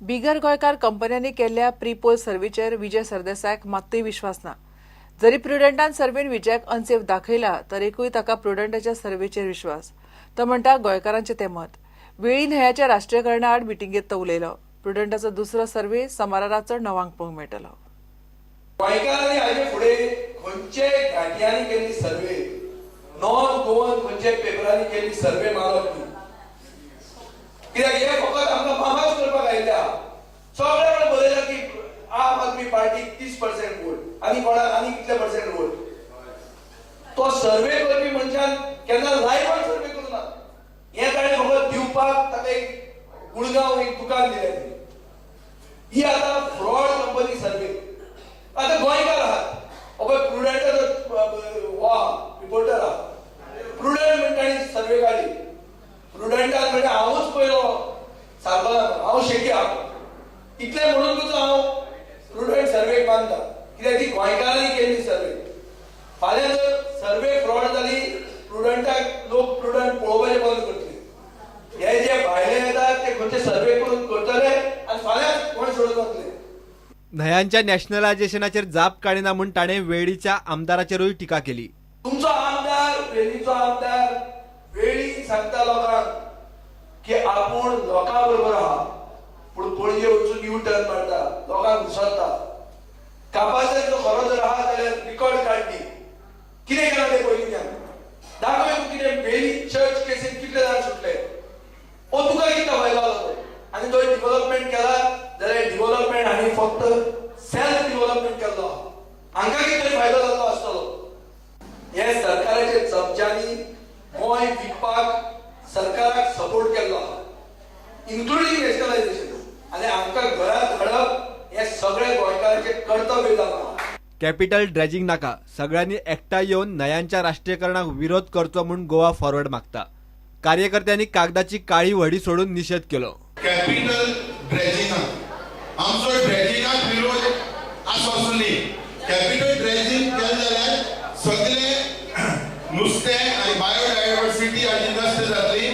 बिगर गोंयकार कंपन्यांनी केल्ल्या प्रीपोल सर्वेचेर विजय सरदेसायाक मात्तूय विश्वास ना. जरी प्रुडंटान सर्वेन विजयाक अनसेफ दाखयला, तरीकूय ताका प्रुडंटाच्या सर्वेचेर विश्वास. तो म्हणटा, गोंयकारांचें तें मत. वेळी न्हंयाच्या राष्ट्रीयकरणा आड मिटिंगेत तो उलयलो. प्रुडंटाचो दुसरो सर्वे सोमारा रातचो 9 वांक पळोवंक मेळटलो. गोंयकारांनी हाजे फुडें खंयचे घाटयांनी केल्ली सर्वे, नॉन गोवन खंयचे पेपरांनी केल्ली सर्वे मारप न्ही. कित्याक हे फकत आमकां मामाज करपाक आयिल्ले आहा. सगळे कडेन बरयला की आम आदमी पार्टीक 30% वोट आनी कोणाक आनी कितले पर्सेंट वोट. तो सर्वे करपी मनशान केन्ना लायव्हान सर्वे करूं ना. हें ताणें फकत दिवपाक ताका एक गुडगांव एक दुकान दिलें. ही आतां फ्रॉड कंपनी सर्वे. आतां गोंयकार आहात, हो पळय प्रुडंटाचो वा रिपोर्टर आहा. प्रुडंट म्हणटा ताणी सर्वे काडली. प्रुडंटान म्हणजे हांवूच पयलो सारको ना, हांव शेकी आहा. इतलें म्हणून तुजो हांव प्रुडंट सर्वेक मानता, कित्याक ती गोंयकारांनी केल्ली सर्वे. फाल्यां जर सर्वे फ्रॉड जाली, प्रुडंटाक लोक प्रुडंट पळोवपाचें बंद करतले. हे जे भायले येतात ते खंयचे सर्वे करून करतले आनी फाल्यां गोंय सोडून वतले. न्हंयांच्या नॅशनलायझेशनाचेर जाप काडिना म्हूण ताणें वेळीच्या आमदाराचेरूय टिका केली. तुमचो आमदार, वेलीचो आमदार वेळी सांगता लोकांक की आपूण लोकां बरोबर आहा, पूण पणजे वचून यू टर्न मारता, लोकांक घुसता. कापाजदार खरो जर आहा जाल्यार रिकॉर्ड काडली. कितें केलां तें पयलींच्यान दाखय तूं. कितें वेली चर्च केसीन कितले जाण सुटले? ओ तुका कितें फायदो जालो तो? आनी तो डिव्हलपमेंट केला जाल्यार डिव्हलपमेंट आनी फक्त सेल्फ डिव्हलपमेंट केल्लो आहा. हांकां कितें तरी फायदो जाल्लो आसतलो. हे सरकाराचे चमच्यांनी गोंय विकपाक सरकाराक सपोर्ट केल्लो आहा, इन्क्लुडींग नॅशनलायझेशन, आनी आमकां घरात हाडप हे सगळे गोंयकारांचे कर्तव्य जालां आहा. कॅपिटल ड्रेजिंग नाका, सगळ्यांनी एकठांय येवन न्हंयांच्या राष्ट्रीयकरणाक विरोध करचो म्हूण गोवा फॉरवर्ड मागता. कार्यकर्त्यांनी कागदाची काळी व्हडी सोडून निशेध केलो. कॅपिटल ड्रेजिंगाक आमचो ड्रेजिंगाक विरोध आसो असो न्ही. कॅपिटल ड्रेजिंग केलें जाल्यार सगळे नुस्तें आनी बायोडायवर्सिटी हाजी नश्ट जातली.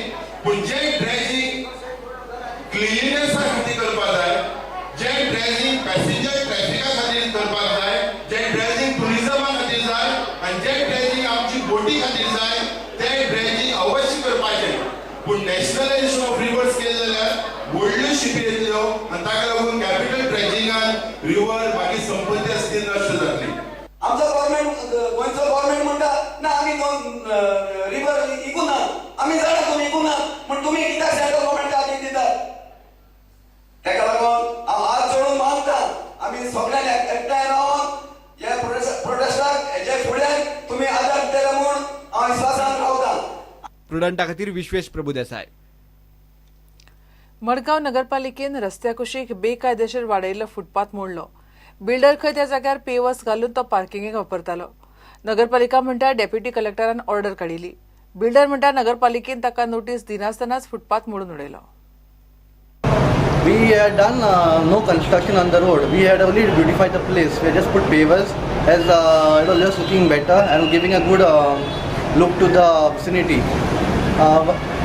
पूण जें ड्रेजिंग क्लिनलीनेसा खातीर करपाक जाय, जें ड्रेजिंग पॅसेंजर ट्रॅफिका खातीर करपाक जाय, जें ड्रेजिंग टुरिजमा खातीर जाय आनी जें ड्रेजिंग आमची बोटी खातीर जाय, तें ड्रेजिंग अवश्य करपाचें. पूण नॅशनलायझेशन ऑफ रिवर्स केलें जाल्यार व्हडल्यो शिपी येतल्यो आनी ताका लागून कॅपिटल ड्रेजिंगान रिवर, बाकी संपत्ती आसा ती नश्ट जातली. आमचो गव्हर्मेंट, गोंयचो गव्हर्मेंट म्हणटा, ना, आमी रिवर इकूना. आमी जाणा तुमी इकूना, पूण तुमी कित्याक सेंट्रल गव्हर्मेंटा हातीन दितात? तेका लागून हांव हात जोडून मागता, आमी सगळ्यांनी एकठांय रावन हे प्रोटेस्टाक हेजे फुडें तुमी आदार दितले म्हूण हांव विस्वासान रावता. प्रुडंटा खातीर विश्वेश प्रभुदेसाय. मडगांव नगरपालिकेन रस्त्या कुशीक बेकायदेशीर वाडयल्लो फुटपाथ मोडलो. बिल्डर खंय त्या जाग्यार पेवर्स घालून तो पार्किंगेक वापरतालो. नगरपालिका म्हणटा, डेप्युटी कलेक्टरान ऑर्डर काडिल्ली. बिल्डर म्हणटा, नगरपालिकेन ताका नोटीस दिनासतनाच फुटपाथ मोडून उडयलो. We had done no construction on the road. We had only beautified the place. We had just put pavers as it was just looking better and giving a good look to the vicinity.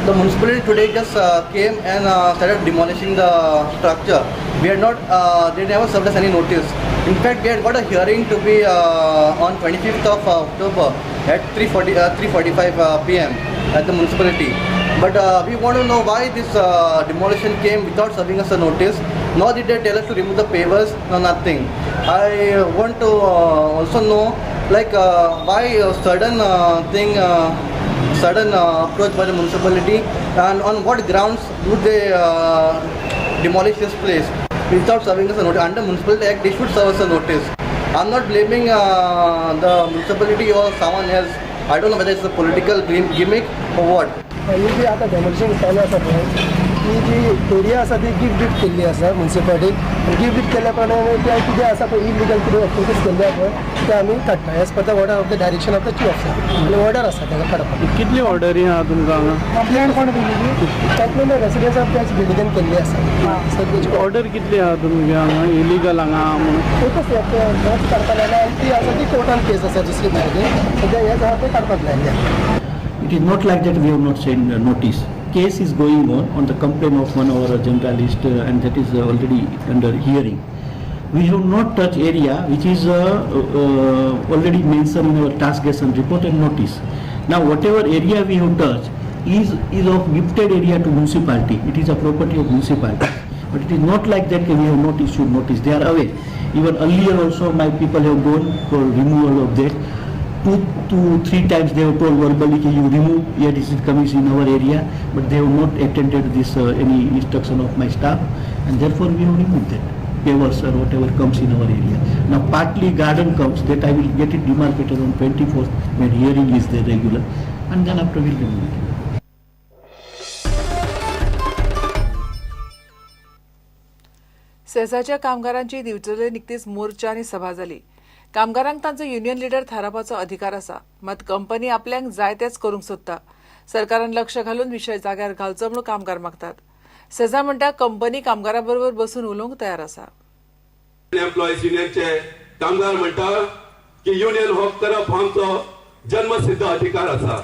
The municipality today just came and started demolishing the structure. We had not, they never served us any notice. In fact, we had got a hearing to be on 25th of October at 3:40, 3:45 p.m. at the municipality. But we want to know why this demolition came without serving us a notice, nor did they tell us to remove the pavers, no nothing. I want to also know, like, why a sudden thing, sudden approach by the municipality, and on what grounds do they demolish this place without serving us a notice? Under Municipal Act, they should serve us a notice. I'm not blaming the municipality or someone else. I don't know whether it's a political gimmick or what. ही जी आतां demolition चालू आसा पळय, ती जी area आसा ती gift deed केल्ली आसा मुन्सिपालिटीक. आनी गिफ्ट डीड केल्ल्या प्रमाणे ते कितें आसा पळय, इलिगल कितें एक्टिविटीज केल्ली आसा पळय, ते आमी काडटा as per the order of the direction of the chief officer. आनी ऑर्डर आसा ताका काडपाक. कितली ऑर्डरी आहा तुमकां हांगा? कंप्लेन कोण दिली? कंप्लेन रेसिडेंट्स ऑफ त्याच बिल्डिंगेन केल्ली आसा सो तेची ऑर्डर कितली आहा तुमगे हांगा इलिगल हांगा म्हणून? एकच नोट्स काडपाक लायल्या आनी ती आसा ती कोर्टान केस आसा दुसरी म्हारगे. सद्या हें आसा तें काडपाक लायल्लें. It is not like that we have not sent a notice. Case is going on the complaint of one of our generalist and that is already under hearing. We have not touched area which is already mentioned in our task action report and notice. Now whatever area we have touched is of gifted area to municipality. It is a property of municipality. But it is not like that we have not issued notice. They are aware. Even earlier also my people have gone for removal of that. 2 to 3 times they have told verbally that you remove, yet it comes in our area, but they have not attended this any instruction of my staff, and therefore we have removed that pavers or whatever comes in our area. Now partly garden comes, that I will get it demarcated on 24th when hearing is there regular, and then after we will remove it. सेसाच्या कामगारांची दिवचले निकतीच मोर्चा आनी सभा जाली. कामगारांक तांचो union leader थारावपाचो अधिकार आसा, मात कंपनी आपल्याक जाय तेच करूंक सोदता. सरकारान लक्ष घालून विशय जाग्यार घालचो म्हणून कामगार मागतात. सेजा म्हणटा कंपनी कामगारां बरोबर बसून उलोवंक तयार आसा. एम्प्लॉईज युनियनचे कामगार म्हणटा की युनियन हो करप आमचो जन्मसिद्ध अधिकार आसा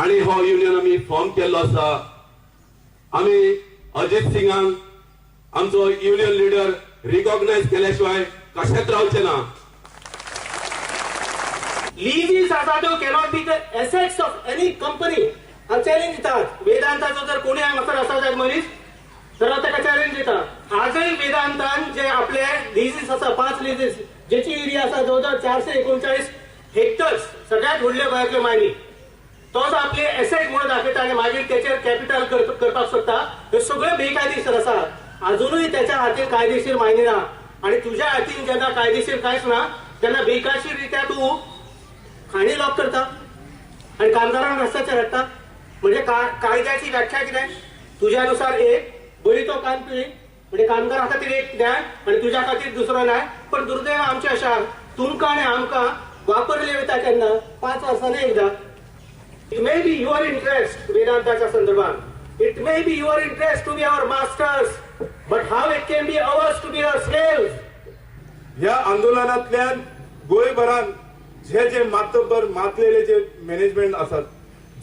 आनी हो युनियन आमी फॉर्म केल्लो आसा. आमी अजित सिंगांक आमचो युनियन लिडर रिकॉग्नायज केल्या शिवाय कशेंच रावचे ना. लीजीस आसा त्यो cannot be the assets of any company. हांव चॅलेंज दितात वेदांताचो जर कोणी हांगासर आसा जायत मनीस तर हांव ताका चॅलेंज दिता. आजय वेदांतान जे आपले लीजीस आसा 5 लीजीस जेची एरिया आसा जवळ जवळ 439 हेक्टर्स सगळ्यात व्हडले गोंयांतले मायनी तोच आपले एसेट म्हणून दाखयता आनी मागीर तेचेर कॅपिटल करपाक सोदता. ह्यो सगळ्यो बेकायदेशीर आसा. अजुनूय त्याच्या हातीन कायदेशीर मायनी ना आनी तुज्या हातीन जेन्ना कायदेशीर कांयच ना तेन्ना बेकायशीर रित्या तूं खाणी लॉक करता आनी कामगारांक रस्त्याचेर हाडटा. म्हणजे कायद्याची व्याख्या कितें? तुज्या नुसार एक बरी तो कान पिळी म्हणजे कामगारा खातीर एक न्याय आनी तुज्या खातीर दुसरो न्याय. पण दुर्दैव आमचें अशें तुमकां आनी आमकां वापरले वता केन्ना 5 वर्सांनी एकदां. It may be your interest वेदांताच्या संदर्भात, it may be your interest to be our masters, but how it can be ours to be our slaves. ह्या आंदोलनांतल्यान गोंयभरान जे जे मातबर मातलेले जे मॅनेजमेंट आसात,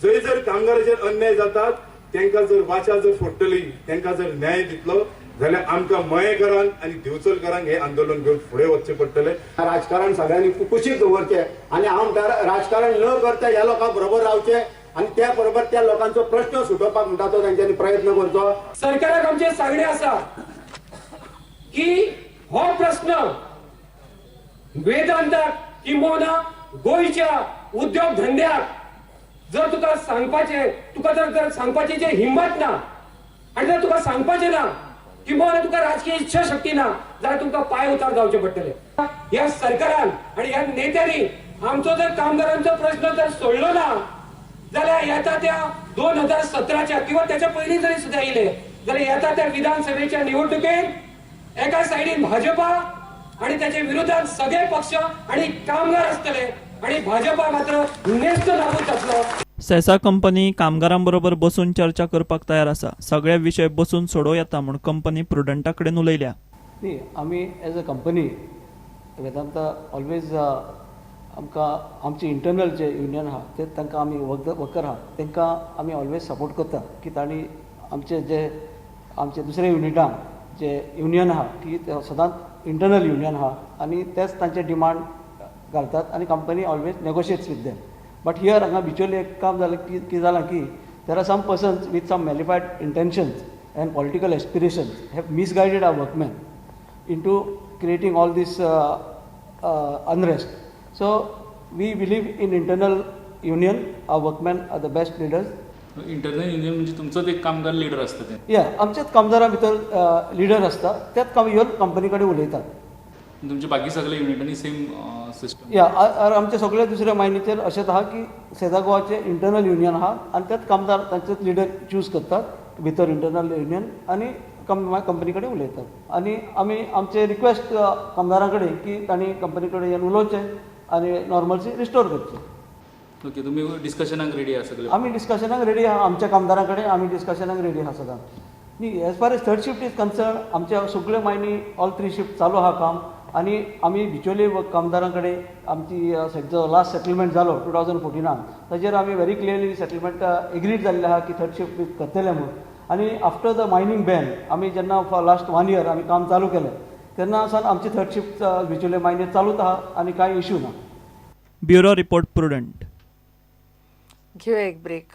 जंय जर कामगाराचेर अन्याय जातात तांकां जर वाचा जर फोडटली, तांकां जर न्याय दितलो जाल्यार आमकां मयेकरांक आनी दिवचलकरांक हे आंदोलन घेवन फुडें वचचें पडटलें. राजकारण सगळ्यांनी कुशीक दवरचें आनी हांव म्हणटा राजकारण न करता ह्या लोकां बरोबर रावचें आनी त्या बरोबर त्या लोकांचो प्रश्न सुटोवपाक म्हणटा तो तांच्यांनी प्रयत्न करचो. सरकाराक आमचें सांगणें आसा की हो प्रश्न वेदांताक किंबहुना गोंयच्या उद्योग धंद्याक जर तुका सांगपाचें, तुका जर सांगपाची जे हिंमत ना आनी जर तुका सांगपाचें ना किंवा तुका राजकीय इच्छा शक्ती ना जाल्यार तुमकां पांय उतार जावचे पडटले. ह्या सरकारान आनी ह्या नेत्यांनी आमचो जर कामगारांचो प्रश्न जर सोडलो ना जाल्यार येता त्या 2017च्या किंवा त्याच्या पयलीं जरी सुद्दां येयले जाल्यार येता त्या विधानसभेच्या निवडणुकेत एका सायडीन भाजपा आनी त्याच्या विरोधात सगळे पक्ष आनी कामगार आसतले आनी भाजपा मात्र नेस्त नाबूद जातलो. सेसा कंपनी कामगारांबरोबर बसून चर्चा करपाक तयार आसा. सगळे विशय बसून सोडोवं येता म्हूण कंपनी प्रुडंटा कडेन उलयल्या. न्ही, आमी as a company Vedanta always आमकां आमचे इंटरनल जे युनियन आहा ते तांकां आमी वर्कर आहा तांकां आमी ऑलवेज सपोर्ट करता की तांणी आमचे जे आमचे दुसरे युनिटांक जे युनियन आहा की सदांच इंटरनल युनियन आहा आनी तेच तांचे डिमांड घालतात आनी company always negotiates with them. But here हांगा बिचोली एक काम जालें की कितें जालां की there are some persons with some malefied intentions and political aspirations have misguided our workmen into creating all this unrest. So we believe in internal union. Our workmen are the best leaders. Internal union म्हणजे तुमचोच एक कामगार leader आसता ते? या, आमच्याच कामदारां भितर leader आसता, त्याच येवन कंपनी कडेन उलयतात. तुमचे बाकी सगळे युनिटांनी सेम सिस्टम? या, आमचे सगळे दुसऱ्या मायनीचेर अशेंच आहा की सेजा गोवाचे इंटरनल युनियन आहा आनी त्याच कामदार तांचेच लिडर चूज करतात भितर इंटरनल युनियन आनी कंपनी कडेन उलयतात. आनी आमी आमचे रिक्वेस्ट कामदारां कडेन की तांणी कंपनी कडेन येवन उलोवचें आनी नॉर्मलसी रिस्टोर करचें. ओके, तुमी डिस्कशनाक रेडी आसा सगळे? आमी डिस्कशनाक रेडी आहा, आमच्या कामदारां कडेन आमी डिस्कशनाक रेडी आहा सदांच. न्ही, as far as third shift is concern आमच्या सगळ्यो मायनी ऑल 3 शिफ्ट चालू आहा काम आनी आमी बिचोले कामदारां कडेन आमची जो लास्ट सेटलमेंट जालो 2014, ताजेर आमी व्हेरी क्लियरली सेटलमेंट एग्रीड जाल्लें आहा की थर्ड शिफ्ट करतले म्हूण. आनी आफ्टर the mining ban आमी जेन्ना लास्ट वन इयर आमी काम चालू केलें तेन्ना सावन आमची थर्ड शिफ्ट बिचोले मायनीर चालूच आहा आनी कांय इश्यू ना. Bureau report, Prudent. घेऊया एक ब्रेक.